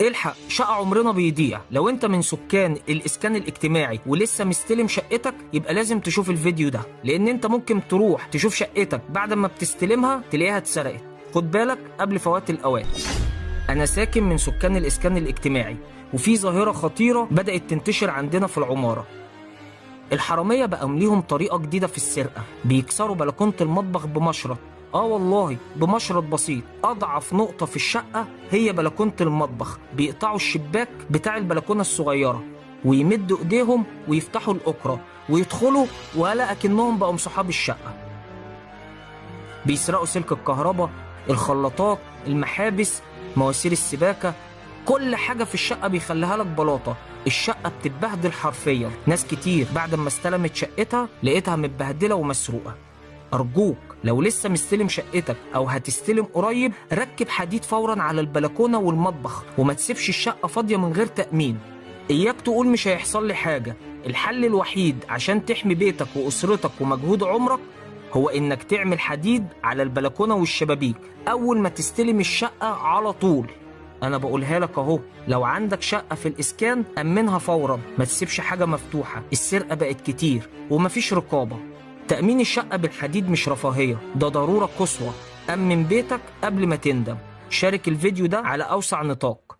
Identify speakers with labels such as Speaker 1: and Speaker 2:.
Speaker 1: الحق، شقة عمرنا بيضيع. لو انت من سكان الاسكان الاجتماعي ولسه مستلم شقتك يبقى لازم تشوف الفيديو ده، لان انت ممكن تروح تشوف شقتك بعد ما بتستلمها تلاقيها اتسرقت. خد بالك قبل فوات الاوان. انا ساكن من سكان الاسكان الاجتماعي، وفي ظاهرة خطيرة بدأت تنتشر عندنا في العمارة. الحرامية بقى ليهم طريقة جديدة في السرقة، بيكسروا بلكونة المطبخ بمشرط. والله بمشرط بسيط. أضعف نقطة في الشقة هي بلكونة المطبخ، بيقطعوا الشباك بتاع البلكونة الصغيرة ويمدوا إيديهم ويفتحوا الأكرة ويدخلوا ولا أكنهم بقوا صحاب الشقة. بيسرقوا سلك الكهرباء، الخلاطات، المحابس، مواسير السباكة، كل حاجة في الشقة بيخليها لك بلاطة. الشقة بتتبهدل حرفيا. ناس كتير بعد ما استلمت شقتها لقيتها متبهدلة ومسروقة. أرجوك لو لسه مستلم شقتك أو هتستلم قريب، ركب حديد فورا على البلكونة والمطبخ، وما تسيبش الشقة فاضية من غير تأمين. إياك تقول مش هيحصل لي حاجة. الحل الوحيد عشان تحمي بيتك وأسرتك ومجهود عمرك هو إنك تعمل حديد على البلكونة والشبابيك أول ما تستلم الشقة على طول. أنا بقولها لك أهو، لو عندك شقة في الإسكان أمنها فورا، ما تسيبش حاجة مفتوحة. السرقة بقت كتير ومفيش رقابة. تأمين الشقة بالحديد مش رفاهية، ده ضرورة قصوى. أمن بيتك قبل ما تندم. شارك الفيديو ده على أوسع نطاق.